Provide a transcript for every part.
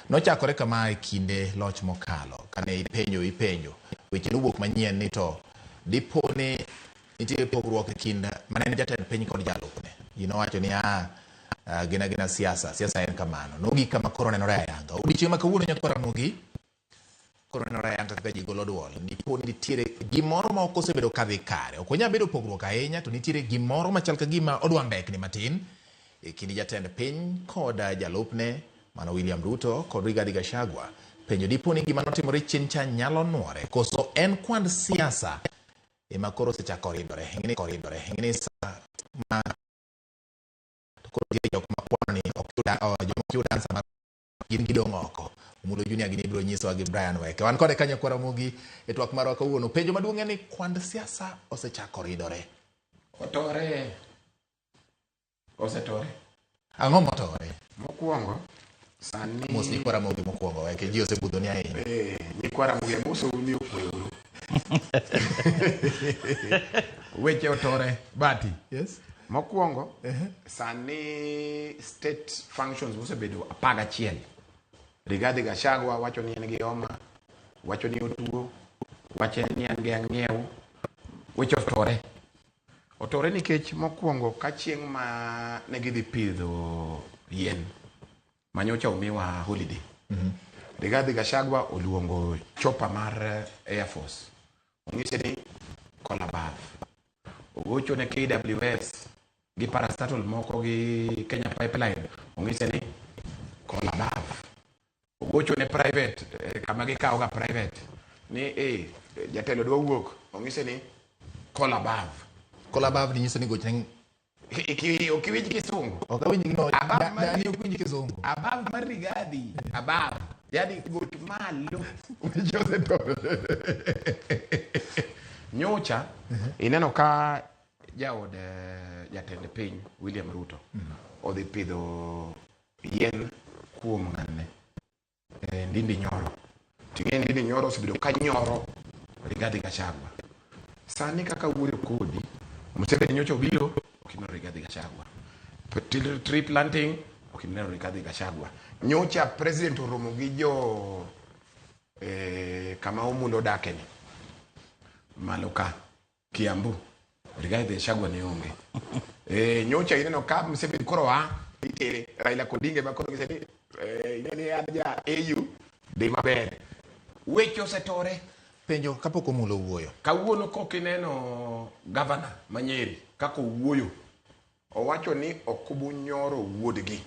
Nochakore kama e kinde loch mokalo kane ipenjo ipenjo weche nowuok manyien ni to dipo ni nitie pogruok e kind mane en jatend piny kod jalupne. Ji nowacho ni ah, gin agina siasa, siasa en kamano. Nogik kama koro nenore ayanga. Odiechieng' ma kawuono nyakwa Ramogi koro nenore ayanga kaka ji golo duol. Dipo ni nitiere gimoro ma ok osebedo kadhi kare. Ok onyal bedo pogruok ahinya to nitiere gimoro machal ka gima odwa mbekni matin e kind jatend piny kod jalupne mano William Ruto kod Rigathi Gachagua. Penjo dipo ni gima notimore chien cha nyalo nuore koso en kwand siasa ema koro osechako ridore. Ing'eni ridore. Ing'eni sa ma to koro nitie jok ma kwano ni ok yud joma ok yud answer mar gin gidong' oko. Omulo Junior gini ibiro nyisowa gi Brian Weke. Wan kode kanyo kwa Ramogi e twak marwa kawuono. Penjo maduong' en ni kwand siasa osechako ridore. Otore. Osetore. Ang'o motore? Mokwongo, sani... Mos nyikwa Ramogi mokwongo Weke, ji osebudhoni ahinya. Eh, nyikwa Ramogi amosou ni okweuru. Weche otore, Bati. Yes. Mokwongo, sani state functions mosebedo 11. Rigathi Gachagua wacho ni en gi homa, wacho ni otuo, wacho ni en gi ang'iew. Weche otore. Otore nikech mokwongo ka chieng' ma ne gidhi pidho yien manyocha omiwa holiday. Rigathi Gachagua oluongo chopper mar Air Force. Onyise ni call above. Ogocho ne KWS gi parastatal moko gi Kenya Pipeline. Onyise ni call above. Ogocho ne private kama gikawo ga private ni eh jatelo dwa wuok. Onyise ni call above. Call above ni nyiso ni gochne Ok iwinj kisungu. Ok awinj gino. Above mar Dani ok winj kisungu. Above mar Rigathi. Above. Yani goch malo. Weche osetore. Nyocha ineno ka jaod jatend piny William Ruto odhi pidho yien kuom ng'ane Ndindi Nyoro. Ting'e Ndindi Nyoro osebedo ka nyoro Rigathi Gachagua. Sani kaka wuoyo kodi, Museveni nyocha obiro, ok ineno Rigathi Gachagua. Tree planting, ok ineno Rigathi Gachagua. Nyocha president oromo gi jo kama Omulo odake ni malo ka Kiambu, Rigathi Gachagua ne onge. Nyocha ineno ka Museveni koro a itere Raila Odinga ma koro gise ni ing'e ni an ja AU dhi maber. Weche osetore. Penjo kapok Omulo wuoyo. Kawuono kok ineno gavana ma Nyeri kaka owuoyo, owacho ni ok obunyoro wuodgi.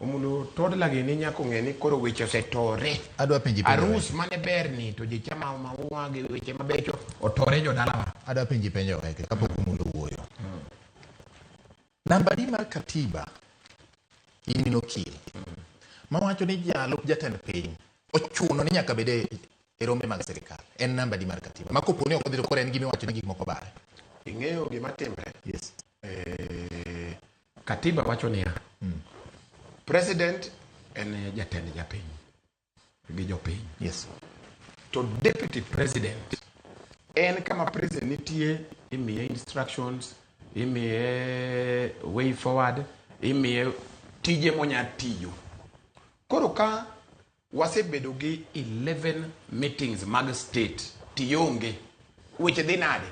Omulo toddler gini nyaka ong'e ni koro weche osetore. Adwa penji penjo. Arus mane ber ni to ji chama maua gi weche mabecho otore jodalawa. Adwa penji penjo Weke kapok Omulo wuoyo. Namba di mar katiba in in okil mawacho ni jalup jatend piny ochuno ni nyaka bed e rombe mag sirikal. En namba di mar katiba ma kopo ni ok odhi to koro en gima iwacho ni gik moko bare. Ing'eyo gima timre? Yes. Katiba wacho niya, President en jatend japiny gi jopiny. Yes. To deputy president en kama president nitie, imiye instructions, imiye way forward, imiye tije monya tiyo. Koro ka wasebedo gi 11 meetings mag state tionge, weche dhi nade?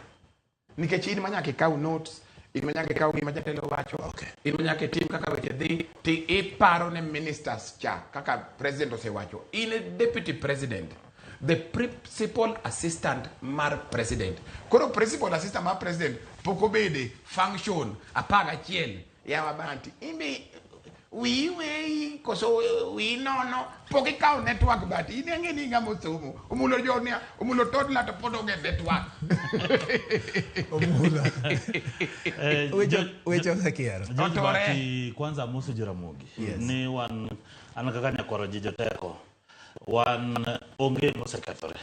Nikech in manyaka ikaw notes, in manyaka ikaw gima jatelo wacho, in manyaka itim kaka weche dhi, ti iparo ne ministers cha kaka president osewacho. In e deputy president, the principal assistant mar president. Koro principal assistant mar president pok obede function 11 yawa banti. Imbe wiyi weyi koso wiyi nono pok ikawo network but in ang'e ni ng'ama osomo omulo jonia omulo toddler to pod onge network. Omulo. Weche osekiero. George Otore. Bati, kwanza amoso Jaramogi. Yes. Ni wan an kaka nyakwaro ji joteko wan onge mosekethore.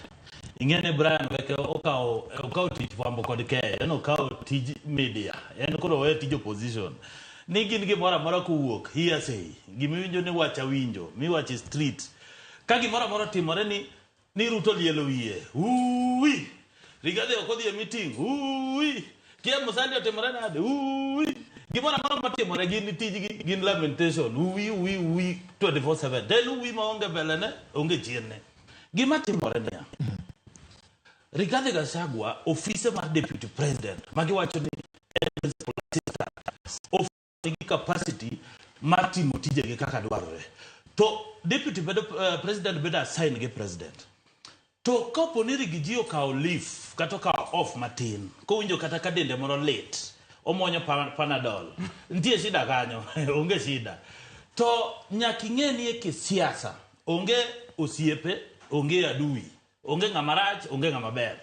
Ing'e ni Brian Weke okawo tich fwambo kod keyo, en okawo tij media, en koro owe tij opposition. Ni gin gimoro amora kowuok hearsay, gimiwinjo ni wach awinjo, miwacho e street. Ka gimoro amora otimore ni Ruto lielo wiye, uwi! Rigathi ok odhi e meeting, uwi! Kia Musalia otimore nade, uwi! Gimoro amora matimore gin tijgi gin lamentation uwi uwi uwi 24/7. Then uwi maonge mbele ne onge chien ne. Gima timore niya. Rigathi Gachagua ofise mar deputy president magiwacho ni en principal assistant of nigi capacity mar timo tijegi kaka dwarore. To deputy bedo, president bedo assign gi president. To kapo ni Riggy G okawo leave kata okawo off matin, kowinjo kata ka dende moro lit, omuonyo Panadol. Nitie shida kanyo, onge shida. To nyaka ing'e ni e kisiasa, onge osiepe, onge adui, onge ng'ama rach, onge ng'ama ber.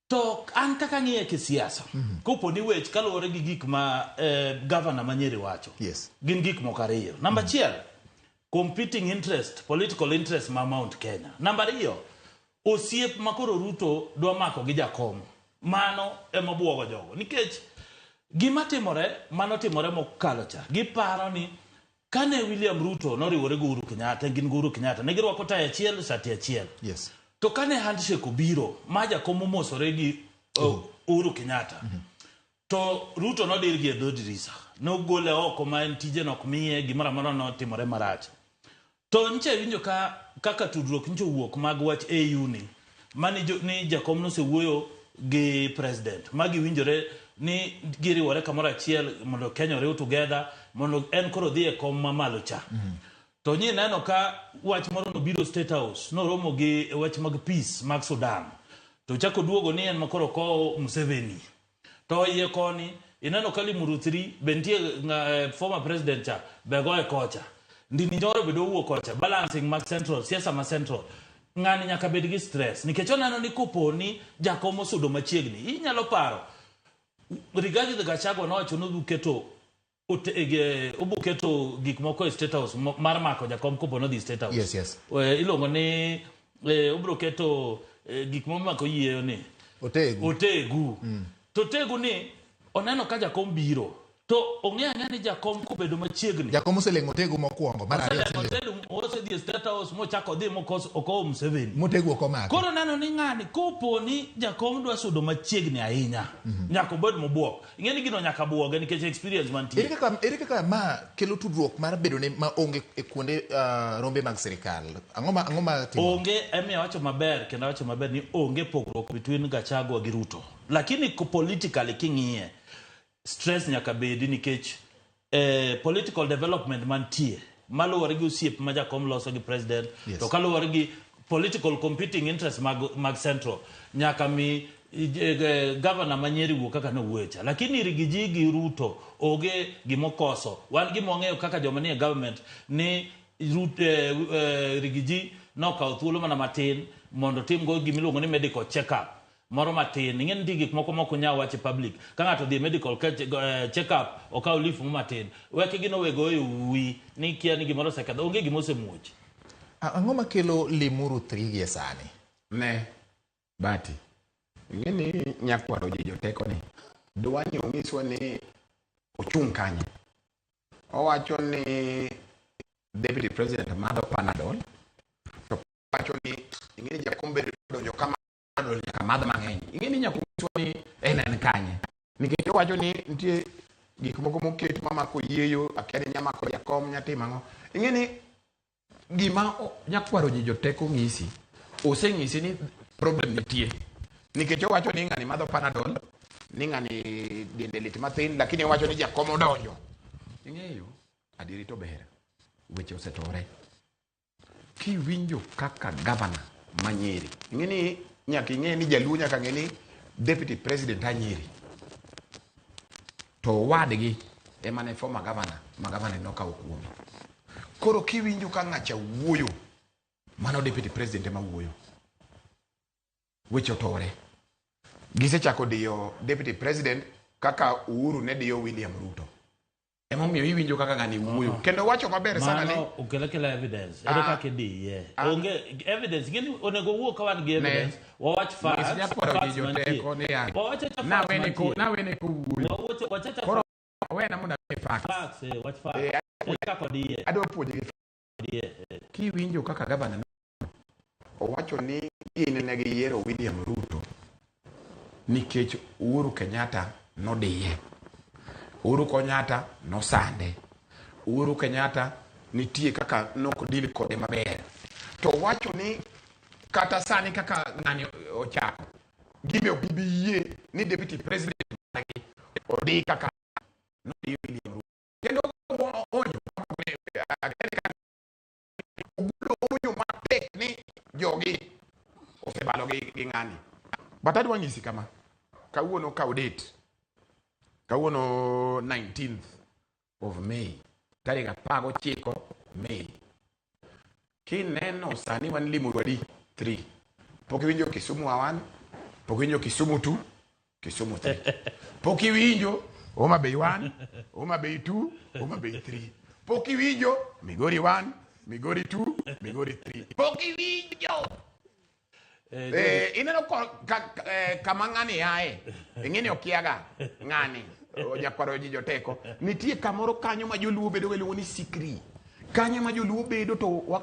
To an kaka ang'iye kisiasa, kopo ni wech kaluwore gi gik ma governor ma Nyeri wacho, gin gik moko ariyo. Namba achiel, competing interest, political interest ma Mount Kenya. Namba ariyo, osiep ma koro Ruto dwa mako gi Jakom. Mano ema buogo jogo. Nikech gima timore, mano timore mokalo cha. Giparo ni kane William Ruto noriwore gi Uhuru Kenyatta, gin gi Uhuru Kenyatta, ne girwako tai achiel, sati achiel. To kane handshake obiro, ma Jakom omosore gi Uhuru Kenyatta, to Ruto nodir gi e dho dirisa. Nogole oko ma en tije nok miye, gimoro amora notimore marach. To nche winjo ka kaka tudruok nche owuok mag wach AU ni, mani ni Jakom nosewuoyo gi president, ma giwinjore ni giriwore kamoro achiel mondo Kenya oriw together, mondo en koro dhi e kom mamalo cha. To nyi neno ka wach moro nobiro State House, noromo gi wach mag peace mag Sudan. To chako duogo ni en makoro kowo Museveni. To iye koni, ineno ka Limuru 3 be nitie former president cha be goye kocha. Ndindi Nyoro be dowuok kocha, balancing mag central, siasa ma central. Ng'ani nyaka bed gi stress nikech oneno ni kopo ni Jakom osudo machiegni, inyalo paro Rigathi Gachagua nowacho ni obo keto gik moko e State House mar mako Jakom kopo nodhi State House. Iluongo ni obro keto gik momako yieyo ni Otegu. Otegu. To Otegu ni oneno ka Jakom biro. To ong'eyo ang'eya ni Jakom kobedo machiegni. Jakom oseleng'o Otegu mokwongo, mar ariyo Oseleng'o oseleng'o. Otegu, osedhi e State House mochako odhi okowo Museveni. Motegu ok omake. Koro neno ni ng'ani kopo ni Jakom dwa sudo machiegni ahinya, nyaka obed mobuok. Ing'e ni gino nyaka buoge nikech experience mantie. Ere kaka ma kelo tudruok mar bedo ne ma onge e kuonde rombe mag sirikal? Ang'o ma timore? Onge, emiyo awacho maber kendo awacho maber ni onge pogruok between Gachagua gi Ruto. Lakini politically king'iye, stress nyaka bedi nikech political development mantie maluwore gi osiep ma Jakom loso gi president, to kaluwore gi political competing interest mag central, nyaka mi governor ma Nyeri wuok kaka nowuoyo cha. Lakini Riggy G gi Ruto onge gimokoso. Wan gima wang'eyo kaka joma nie government ni Riggy G nokawo thuolo mana matin mondo timgo gimiluongo ni medical check up moro matin. Ing'e ni nitie gik moko mok onyal wacho e public. Ka ng'ato odhi e medical check up, okawo leave mo matin. Weke gi nowego e uwi ni kia ni gimoro oseketho. Onge gima osemuoch. Ang'o makelo Limuru 3 gie sani? Ne, Bati. Ing'e ni nyakwaro ji joteko ni. Dwa ni onyiswa ni ochung' kanye. Owacho ni deputy president madho Panadol. To owacho ni ing'e ni Jakom bende donjo kama Panadol nyaka madh mang'eny. Ing'e ni nyaka onyiswa ni en kanye. Nikech owacho ni nitie gik moko moket mamako yieyo, akia ni nyamako Jakom, nyatimo ang'o. Ing'e ni gima nyakwaro ji joteko ng'isi, oseng'isi ni problem nitie. Nikech owacho ni ng'ani madho Panadol, ni ng'ani dende lit mathin, lakini owacho ni Jakom odonjo. Ing'eyo, adieri to ber, weche osetore. Kiwinjo kaka governor ma Nyeri, ing'e ni nyaka ing'e ni Jaluo nyaka ng'e ni deputy president a Nyeri. To owadgi ema ne former governor, ma governor nokawo kuome. Koro kiwinjo ka ng'acha wuoyo, mano deputy president ema wuoyo. Weche otore. Gisechako diyo deputy president kaka Uhuru ne diyo William Ruto. Emomiyo iwinjo kaka ng'ani wuoyo. Kendo wacho maber sana ni Mano okelo akela evidence. Ere kaka idiye? Onge evidence. Ng'eni onego wuo ka wan gi evidence. Wawach facts. Nyis nyakwaro Facts ji joteko mantie. niya. Wawach acha facts mantie. Nawene kowuoyo. Wawach acha Koro awena mondo amiye facts. facts, wach facts. Ere kaka odiye? Adwa puonjo gi Odiye. Kiwinjo kaka gavana owacho ni gin ne giyiero William Ruto nikech Uhuru Kenyatta nodiye. Uhuru Kenyatta nosande. Uhuru Kenyatta nitie kaka nok deal kode maber. To wacho ni kata sani kaka ng'ani ochako, gibe ok gibi yie ni deputy president margi odi kaka nodi William Ruto. Kendo onyo ogulo onyo matek ni jogi osebalo gi ng'ani. But adwa nyisi kama, kawuono kaw date, kawuono 19th of May, tarik 19 May. Kineno sani wan Limuru adi 3. Pok iwinjo Kisumu 1, pok iwinjo Kisumu 2, Kisumu 3. Pok iwinjo Homa Bay 1, Homa Bay 2, Homa Bay 3. Pok iwinjo Migori 1, Migori 2, Migori 3. Pok iwinjo. Ineno kama ng'ani yae, ing'eni okiaga ng'ani, nyakwaro ji joteko. Nitie kamoro kanyo ma joluo bedo iluongo ni sikri. Kanyo ma joluo bedo to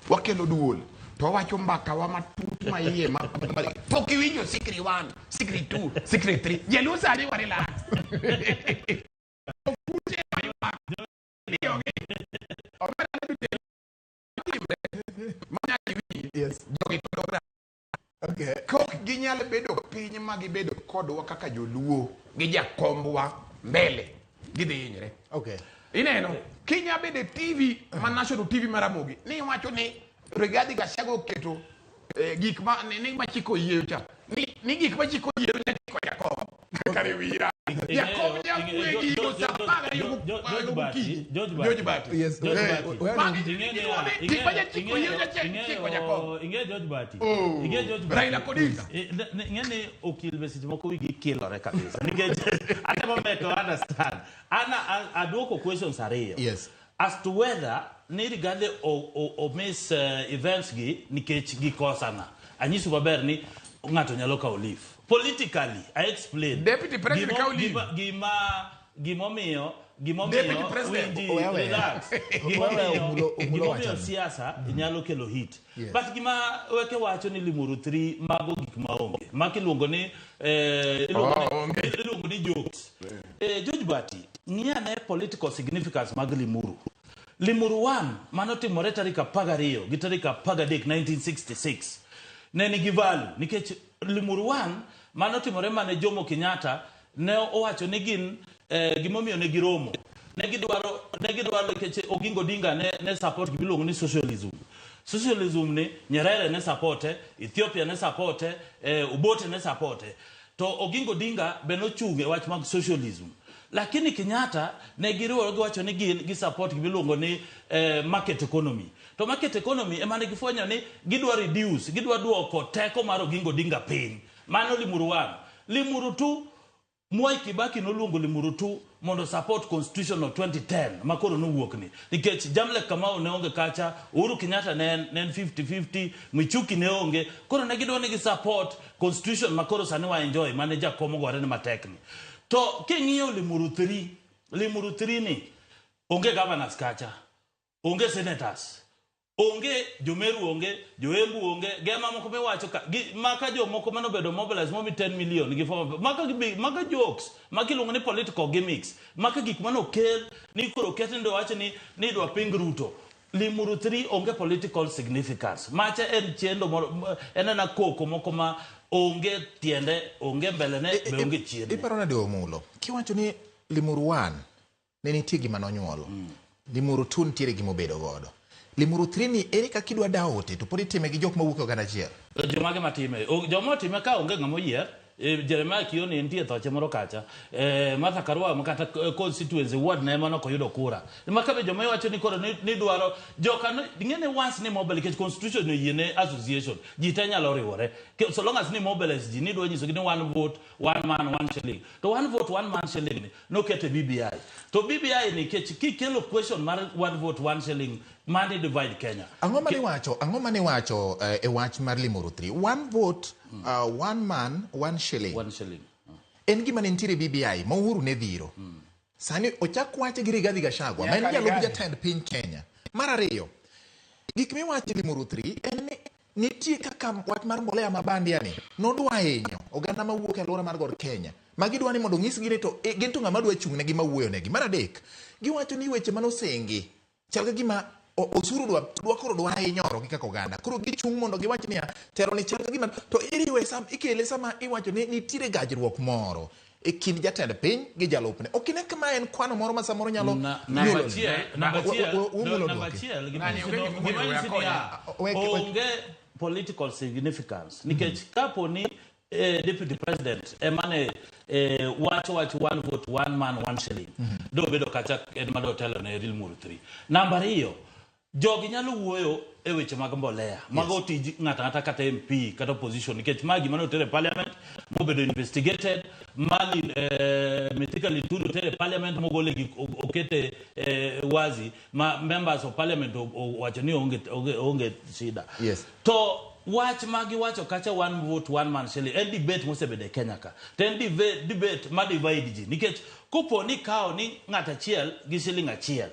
wakelo duol. To wawacho mbaka wa matut ma iye ma pok iwinjo sikri 1, sikri 2, sikri 3. Jaluo sani wa relax. Okute ma ywak. Omera ne dute timre. Manyaka iwinji. Yes. Jogi to dok. Okay. Kok ginyal bedo piny ma gibedo kodwa kaka joluo gi jakombwa mbele gidhi hinyre. Okay. Ineno kinya bedo e TV ma national TV mar Ramogi ni wacho ni Rigathi Gachagua oketo gik ma ni machiko yieyo cha ni gik machiko yieyo nyachiko Jakom kare wira Jakom nyakwe gigo sa 12 gokinyi. George Bati. Yes. George Eh, Bati. we- Gik ma jachiko yieyo nyachiko Jakom. Ing'e George Bati. Oh. Ing'e George Bati. Raila Odinga. Ing'e ni okil be seche moko wigi kilore kabisa. Nikech atemo make understand. Ana aduoko questions ariyo. Yes. As to whether ni Rigathi o miss events gi nikech gikosana. Anyiso maber ni ng'ato nyalo kawo leave. Politically, I explain. Deputy President kawo leave. Gimomiyo Deputy President. winji, Owe, owe. relax. Owe, Omulo Gimomiyo wachano. siasa nyalo kelo hit. Yes. But gima weke wacho ni Limuru 3 mago gik maonge. Maki iluongo ni Oh, onge. iluongo ni jokes. George Bati, ng'i ane political significance mag Limuru. Limuru 1 manotimore tarik 12 gi tarik 13 1966 ne nigi value nikech Limuru 1 manotimore mane Jomo Kenyatta ne owacho ni gin gimomiyo ne giromo ne gidwaro nikech Oginga Odinga ne support gimiluongo ni socialism. Socialism ni Nyerere ne supporte, Ethiopia ne supporte, Obote ne supporte. To Oginga Odinga be nochung' e wach mag socialism. Lakini Kenyatta ne giriwore giwacho ni gin gi support gimiluongo ni market economy. To market economy ema ne gifwenyo ni gidwa reduce, gidwa duoko teko mar Oginga Odinga piny. Mano Limuru 1. Limuru 2, Mwai Kibaki noluongo Limuru 2 mondo support constitution of 2010 makoro nowuok ni. Nikech Jamlek Kamau ne onge kacha, Uhuru Kenyatta ne en 50-50, Michuki ne onge. Koro ne gidwa ni gi support constitution makoro sani wa enjoy mane Jakom ogore ni matek ni. To king'iyo Limuru 3, Limuru 3 ni onge governors kacha, onge senators, onge Jomeru onge, Joembu onge, gema moko miwacho ka, maka jomoko manobedo mobilize momi 10 million gi former, maka jokes, maka iluongo ni political gimmicks, maka gik manokel ni koro ket ni wacho ni idwa ping Ruto. Limuru 3 onge political significance. Macha en chendo moro, en ena koko moko ma onge tiende, onge mbelene, be onge chiende. Iparo nade Omulo? Kiwacho ni Limuru 1 ne nitie gima nonyuolo. Limuru 2 nitiere gima obedo godo. Limuru 3 ni ere kaka idwa daote to pod itime gi jok mawuok e oganda achiel? Jomage matime? Joma otime ka onge ng'ama oyier. Jeremiah Kioni nitie thoche moro kacha. Martha Karua ma kata constituency ward ne ema ok oyudo kura. Maka be joma iwacho ni koro ni dwaro joka ing'e ni once ni mobile nikech constitution oyie ne association ji te nyalo riwore. So long as ni mobilize ji ni dwa nyisogi ni one vote one man one shilling. To one vote one man shilling ni nokete BBI. To BBI ni nikech kikelo question mar one vote one shilling mani divide Kenya. Ang'o mane wacho? Ang'o mane wacho e wach mar Limuru 3? One vote, one man, one shilling. One shilling. En gima ne nitiere BBI ma Uhuru ne dhiro. Sani ochak wache gi Rigathi Gachagua, ma en jalup jatend piny Kenya. Mar ariyo, gik miwacho Limuru 3 en ni nitie kaka wach mar mbolea ma bandia ni nodwa hinyo oganda mawuok e alwora mar God Kenya. Ma gidwa ni mondo onyisgi ni to gin to ng'ama dwa chung' negi ma wuoyo negi. Mar adek, giwacho ni weche manosengi chal ka gima osuru dwa koro dwa hinyorogi kaka oganda. Koro gichung' mondo giwach niya, telo ni chal ka gima to iriwe sam, ikele sama iwacho ni nitiere gajruok moro e kind jatend piny gi jalupne. Ok ine ka ma en kwano moro ma samoro nyalo Namba nyuolo ni? achiel, namba achiel, Umulo namba dwoke. achiel, gima Ng'ani nyiso onge ni- gima gima omiyo nyiso we niya, Wek- onge political significance nikech kapo ni deputy president emane wacho wach one vote one man one shilling do bedo kacha en mane otelo ne Limuru 3. Namba ariyo, jogi nyalo wuoyo e weche mag mbolea mago tij ng'ato ang'ata kata MP kata opposition nikech ma gima ne oter e parliament mobedo investigated mali Mithika Linturi oter e parliament mogole gi okete wazi ma members of parliament owacho ni onge shida. To wach ma giwacho kacha one vote one man shilling en debate mosebedo e Kenya ka. To en debate ma divide ji nikech kopo ni kawo ni ng'at achiel gi shilling achiel,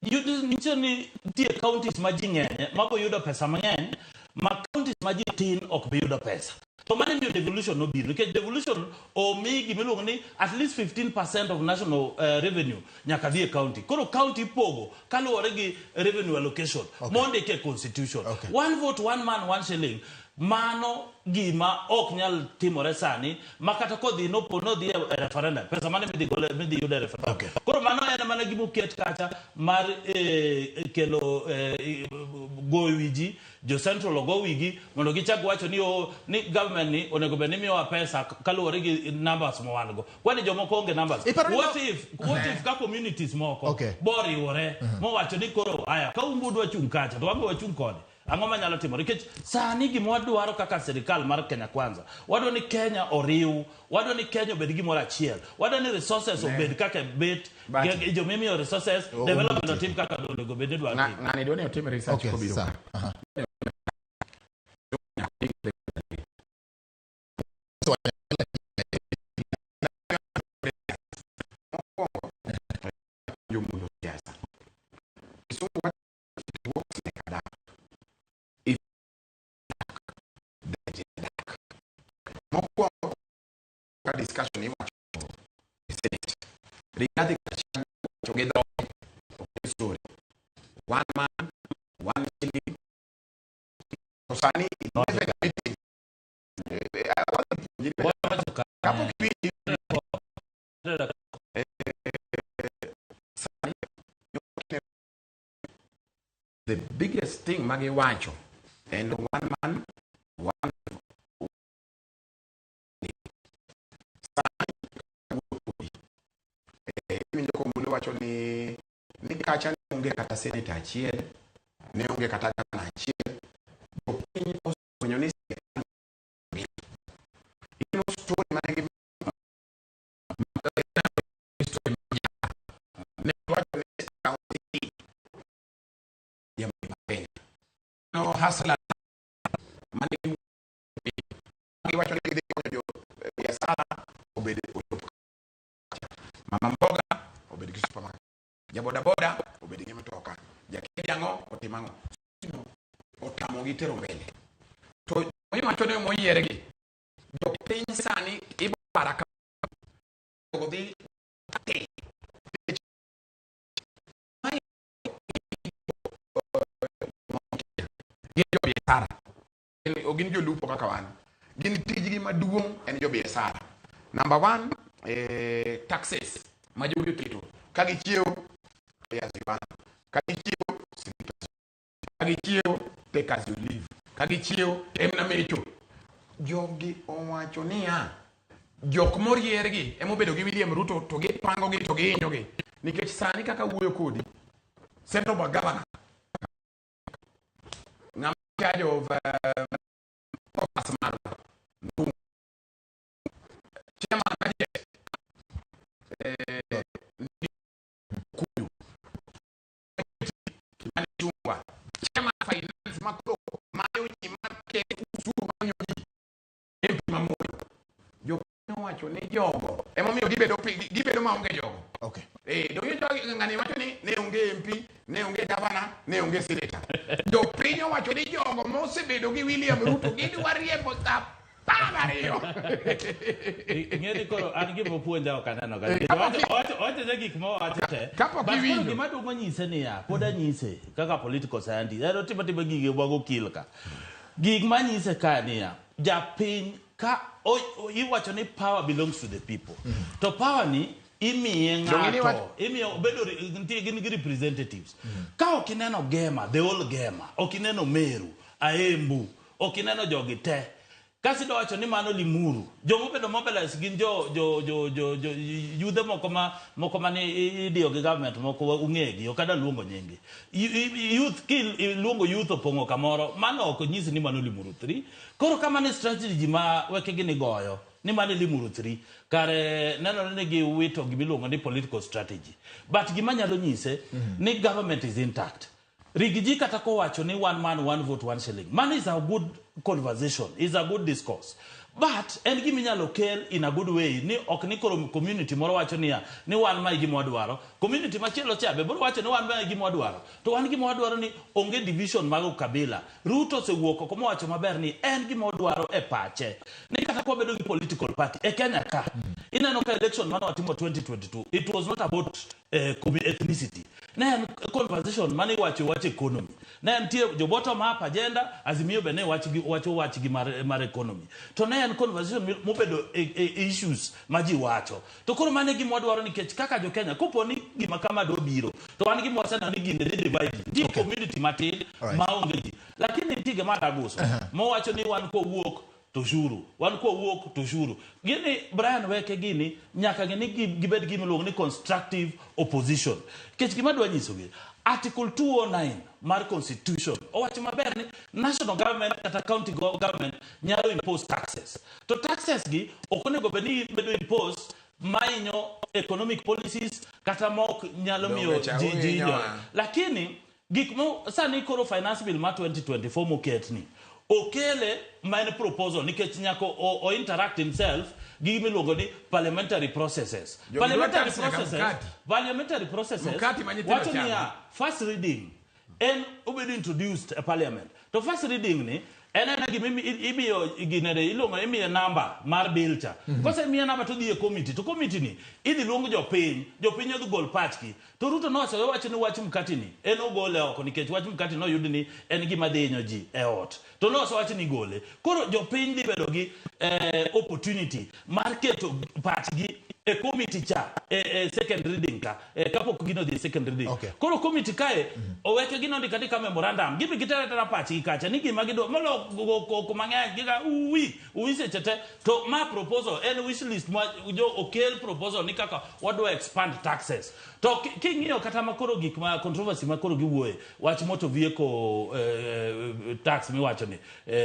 nyiso ni nitie counties ma ji ng'enye mabo yudo pesa mang'eny ma counties ma ji tin ok bi yudo pesa. To mano miyo devolution nobiro nikech devolution omi gimiluongo ni at least 15% of national revenue nyaka dhi e county. Koro county ipogo kaluwore gi revenue allocation mondiki e constitution. One vote one man one shilling mano gima ok nyal timore sani ma kata kodhi nopo nodhi e referendum pesa mane midhi gole midhi yudo e referendum. Koro mano en mana gima oket kacha mar kelo goyo wi ji jo central ogo wigi mondo gichak wacho ni o ni government ni onego bed ni miyowa pesa kaluwore gi numbers ma wan go. Kwani jomoko onge numbers. Iparo ni What if ka communities moko boriwore mowacho ni koro aya ka un budwa chung' kacha to wan be wachung' kode. Ang'o manyalo timore? Nikech sani gima wadwaro kaka sirikal mar Kenya Kwanza, wadwaro ni Kenya oriw, wadwaro ni Kenya obed gimoro achiel, wadwaro ni resources obed kaka bet, jomimiyo resources, development otim kaka onego bed ni dwaro timo. Ng'ani dwa ni otim research kobiro sawa. ka. So, Jomulo siasa. Kisungu wacho it works like a duck. If duck, then it's a duck. Mokwongo ka discussion iwacho e Senate. Rigathi Gachagua wacho gi dhoge, ok gi story. One man, one shilling. To sani 11 meeting. Wacho ka- Kapok iwinji the biggest thing magiwacho en one man one sani iwinjo kombulu wacho ni kacha ne onge kata senator achiel, ne onge kata gavana achiel. Jopiny osefwenyo ni sirikal ino story mane gi story ne wacho ni county ya Mlima Kenya no hustler mane giwacho ni gidhi konyo jo biashara obed ochop kacha, mama mboga obed gi supermarket, ja boda boda obed gi mtoka, jakedi ang'o otim ang'o, otamogi tero mbele. To iwacho ni moyiergi jopiny sani ibara ka dhi te gin jo biashara, ok gin jolupo kaka wan. Gin tijgi maduong' en jo biashara. Number one, taxes ma jogi oketo. Ka gichiewo, pay as you earn. Ka gichiewo, sleep. Ka gichiewo, take as you live. Ka gichiewo, emna mecho. Jogi owacho niya, jok moriergi emobedo gi William Ruto to gipangogi to gihinyogi. Nikech sani kaka wuoyo kodi, Central Bank Governor, ng'ama charge of office marwa, Ndung'u. Chairman budget, Kuyu. Kimani Ichung'wa. Chairman finance makoro mayo ji maketo usuru manyo ji. MP mamoyo. Jopiny owacho ni jogo emomiyo gibedo maonge jogo. Donge ng'ani wacho ni ne onge MP, ne onge gavana, ne onge senator. Jopiny owacho ni jogo mosebedo gi William Ruto gidwa riembo sa pa. gariyo. Ing'e ni koro an gima opuonja ok aneno ga. Owacho ja gik mowacho te. Kapok But koro iwinjo. gima duong' nyise niya, pod anyise kaka political scientist. En otimo atima gige mag okil ka. Gik manyise ka niya, japiny ka iwacho ni power belongs to the people. To power ni imiye Donge ni ng'ato, imiyo bedo nitie gin gi representatives. Ka ok ineno Gema, the whole Gema, ok ineno Meru, Aembu, ok ineno jogi te. Kasi wacho ni mano Limuru. Jomobedo mobilize gin jo jo jo jo jo yudhe moko ma moko mane idiyo gi government moko ung'egi ok adwa luongo nyingi. Youth ki luongo youth opong'o kamoro mano ok nyisi ni mano Limuru 3. Koro kama ni strategy ma wekegi ni goyo ni mano Limuru 3 kare nenore ni giwito gimiluongo ni political strategy. But gima nyalo nyise ni government is intact. Rigiji kata kowacho ni one man one vote one shilling mano is a good conversation, is a good discourse, but en gima inyalo kel in a good way ni ok ni koro community moro wacho niya ni wan ma e gima wadwaro, community machielo cha be biro wacho ni wan ma e gima wadwaro, to wan gima wadwaro ni onge division mag ukabila. Ruto osewuok oko mowacho maber ni en gima odwaro e pache ni kata kwabedo gi political party e Kenya ka, ineno ka election mane watimo 2022, it was not about ethnicity, ne en conversation mane iwacho wach economy, ne nitie jo bottom up agenda, Azimio be ne wach gi wacho wach gi mar economy, to ne en conversation mobedo e issues ma ji wacho. To koro mano e gima wadwaro nikech kaka jo Kenya kopo ni gima kama dwa biro to wan gima waseneno ni gini dhi divide ji. Nitie community matin maonge ji, lakini nitie gima adaguso mowacho ni wan kowuok to ushuru, wan kowuok to ushuru gini. Brian Weke gini nyaka gini gibed gima iluongo ni constructive opposition, nikech gima adwa nyisogi, article 209 mar constitution owacho maber ni national government kata county government nyalo impose taxes, to taxes gi ok onego bed ni bedo impose mainyo economic policies kata mok nyalo miyo Donge cha ji uhinyo hinyore. a? Lakini gik mo sani koro finance bill mar 2024 moket ni okele ma en proposal nikech nyaka o interact himself gi gima iluongo ni parliamentary processes. Jogi dwa Parliamentary tax nyaka processes, mkati. parliamentary processes Mkati ma nyithindo wacho chamo. niya, first reading en obedo introduced e parliament, to first reading ni en ena gima imiyo ginene iluongo imiye namba mar bill cha. Kosemiye namba to dhi e committee, to committee ni idhi luong jopiny, jopiny odhi gol pachgi. To Ruto nowacho wacho ni wach mkati ni en ogole oko nikech wach mkati noyud ni en gima dhi hinyo ji e ot, to nosewacho ni gole. Koro jopiny dhi bedo gi opportunity mar keto pachgi e committee cha e second reading ka kapok gino dhi e second reading. Koro committee kae oweke gino ndika ndika memorandum gibi gitere tera pachgi kacha ni gima gidwa molo go koko mang'eny giga uwi uwi seche te. To ma proposal en wish list ma jo okel proposal ni kaka wadwa expand taxes. To king'iyo kata makoro gik ma controversy makoro giwuoye wach motor vehicle tax miwacho ni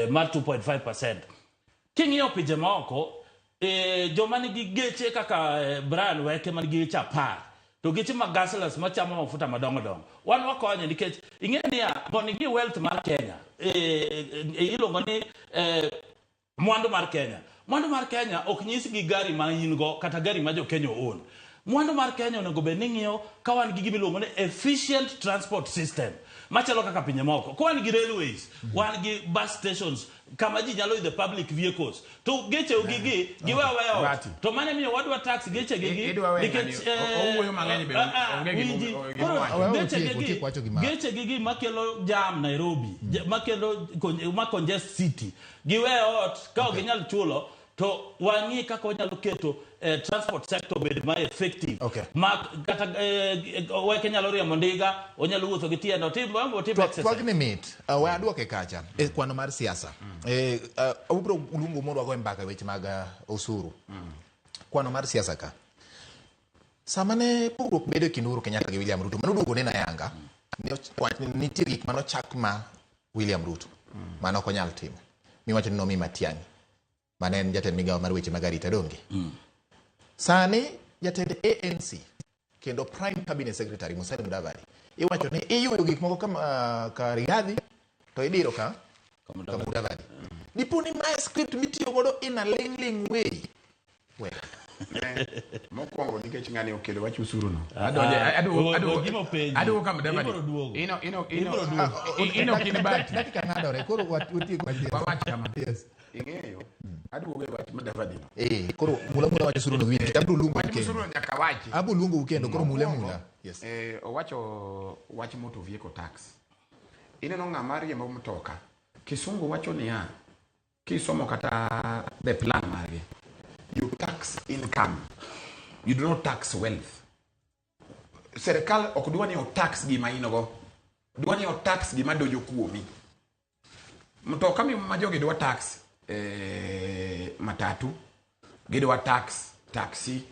mar 2.5%, king'iyo pinje maoko, joma nigi geche kaka Brian Weke man gi geche 10 to geche mag guzzlers machamo mafuta madongo dongo, wan wakonye nikech ing'e niya mondo ing'i wealth mar Kenya, iluongo ni mwandu mar Kenya. Mwandu mar Kenya ok nyis gi gari ma in go kata gari ma jo Kenya own. Mwandu mar Kenya onego bed ni ng'iyo ka wan gi gima iluongo ni efficient transport system machalo kaka pinje moko. Ka wan gi railways, wan gi bus stations kama ji nyalo idho public vehicles, to geche gi gi giwe aweya ot. Bati. To mano emiyo wadwa tax geche gi gi Idwa weyo nikech ng'ani, owuoyo mang'eny be, onge winji. gima Koro owacho. Wewe geche gi otieko wacho gima- geche gi gi makelo jam Nairobi, makelo ma congest city, giwe ot ka ok ginyal chulo, to wang'i kaka wanyalo keto transport sector obed ma effective ma kata weke nyalo riembo ndiga, onyalo wuotho gi tiende, otim otim exercise. Twagni mit, we aduoke kacha e kwano mar siasa. Ubiro luongo mondo wago mbaka e weche mag osuru. Kwano mar siasa ka sama ne pogruok bedo e kind Uhuru Kenyatta gi William Ruto, mano duogo neno ayanga ni wach ni nitie gik manochak ma William Ruto mano ok onyal timo, miwacho ni nomi Matiang'i mane en jatend migawo mar weche mag arita. Donge sani jatend ANC kendo prime cabinet secretary Musalia Mudavadi iwacho ni iyuyo gik moko kama ka Rigathi to idiro ka Mudavadi, dipo ni mae script mitiyo godo in a ling ling way we Mokwongo nikech ng'ani okelo wach usuru no. Ah, Adonje ah, aduogo gima openji. Aduogo ka Mudavadi. Ibiro duogo. Ino ino ino Ibiro duogo. ino kin bati. Dakika ng'adore koro watieko wach. Wawach kama. Yes. Ing'eyo Aduogo e wach Mudavadi no. Eh, koro mula mula wach osuru no winji. Abro luongo Wach kendo. osuru no nyaka wachi. Abro luongo kendo koro mule Mokwongo, mula. Yes. Owacho wach motor vehicle tax. Ineno ng'ama riembo mtoka. Kisungu wacho niya, kisomo kata the plan margi, you tax income, you do not tax wealth. Serikal ok dwa ni otax gima in go, dwa ni otax gima donjo kuomi. Mtoka ma jogi dwa tax matatu, gidwa tax taxi,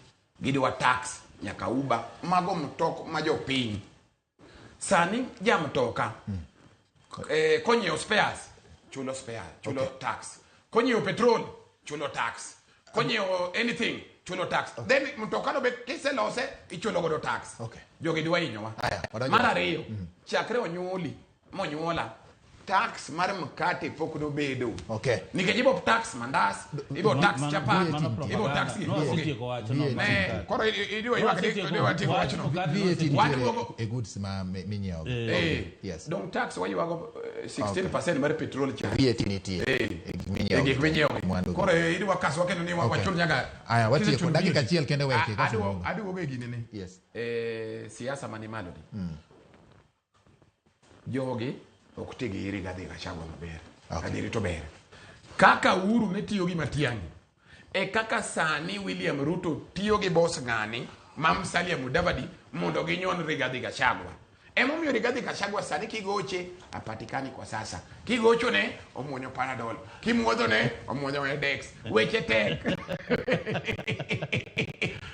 gidwa tax nyaka Uber, mago mtok ma jopiny. Sani ja mtoka konyiewo spares chulo spare, chulo tax, konyiewo petrol chulo tax, konyiewo anything chulo tax. Then mtoka no be kiselose ichulo godo tax. Jogi dwa hinyowa. Aya, wadonjo. Mar ariyo, chakre onyuoli monyuola tax mar mkate pok nobedo. Nikech ibo tax mandas, ibo tax chapat, ibo tax gik No, moko gi. asetieko wacho no, VAT. mar Ne, mkate. koro idwa ywak ni idwa tieko Wach wachno. mkate VAT nosetieko. Wach nitiere duogo- e goods ma minyiewo. Yes. Dong tax waywago 16% mar petrol cha. VAT nitie. E gik minyiewo. E gik minyiewo. Mwandu. Koro idwa kaswa kendo ni wachul nyaka. Aya, watieko. Kisechul Dakika VAT. achiel kende weke, kasto duogo. Aduogo e gini ni. Yes. Siasa mani malo ni. Jogi ok ti gi Rigathi Gachagua maber. Adieri to ber. Kaka Uhuru ne tiyo gi Matiang'i, e kaka sani William Ruto tiyo gi boss ng'ani ma Musalia Mudavadi mondo ginyon Rigathi Gachagua. Emomiyo Rigathi Gachagua sani kigoche apatikani kwa sasa. Kigochone omuonyo Panadol, kimuodhone omuonyo Edex. Weche tek.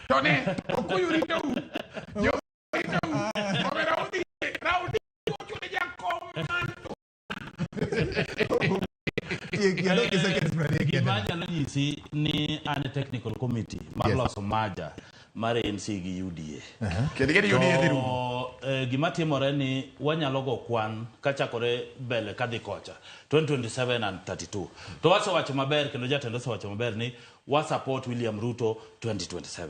To ne Okuyu ritou. Jo ritou. Omera udhi, Raudi gochone jakom man. Gima anyalo nyisi ni an e technical committee mar loso maja mar ANC gi UDA. Kendo gini UDA dhi rumo. To, gima timore ni wanyalo go kwan kachakore mbele kadhi kocha 2027 and 32. To wasewacho maber kendo jatend osewacho maber ni wa support William Ruto 2027.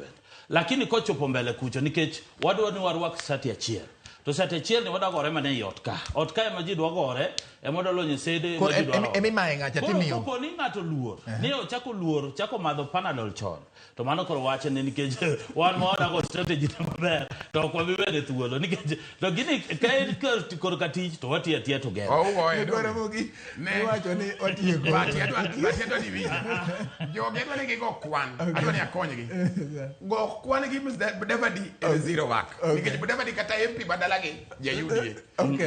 Lakini kochopo mbele kucho nikech wadwa ni warwak shati achiel. To shati achiel ni wadwa gore mana ei ot ka. Ot ka ema ji dwa gore, ema wadwa lonyo sede, ema Koro ji dwa romo. emimaye ng'acha Koro timiyo. kopo ni ng'ato luor, ni ochako luor, chako madho Panadol chon. To mano koro wache ni nikech wan ma wadago strategy ne maber, to ok wabi wene thuolo nikech to gini ka en korka tich to watiyo atiya together. Ougoye, Dwaro donge? mogi. Ne. Iwacho ni watieko. Bati adwa ni winji. Jogi adwa ni gigo kwan. Adwa ni akonygi. Go kwan gi Mudavadi en zero work. Nikech Mudavadi kata MP badala gi ja UDA.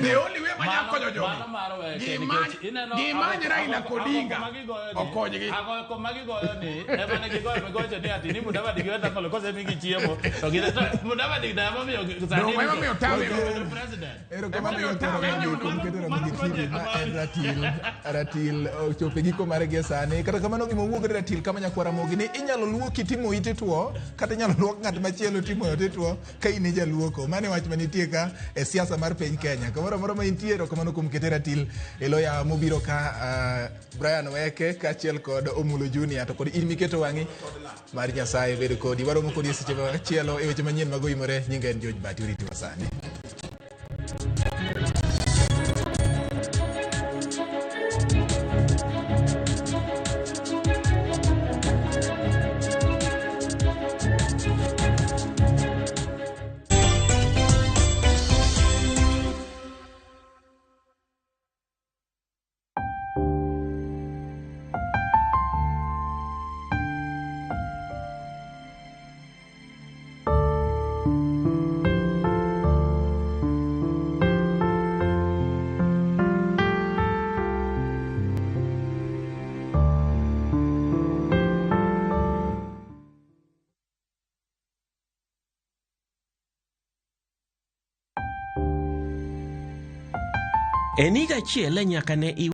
The only way manya konyo jogi. Mano mar weke Gimany nikech ineno gimany Raila Odinga ago magigoyo ni okonygi. Ago magigoyo ni ema ne gigoyo migocho ni ati ni Mudavadi gi Wetang'ula kosemigi chiemo to gin to Mudavadi na emomiyo sani Dongo emomiyo tawe. Obedo president. Erokamano Emomiyo tawe kuom nyundo. keto Mano Ramogi TV project ma mar- en ratil. Ratil ochopo e giko mare gie sani. Kata kamano gima wuok e ratil kama nyakwar Ramogi ni inyalo luoki timoyi tituo kata inyalo luok ng'at machielo timoyo tituo ka in e jaluoko. Mano e wach manitie ka e siasa mar piny Kenya. Kamoro amora ma intie, erokamano kuom kete ratil e lo yawa mobiro ka Brian Weke kaachiel kod Omulo Junior to kod in miketo wang'i mar Nyasaye bedo kodi. Waromo kodi e seche machielo e weche manyien mag oimore. Nyinga en George Bati, oritiwa sani. En higa achiel nyaka ne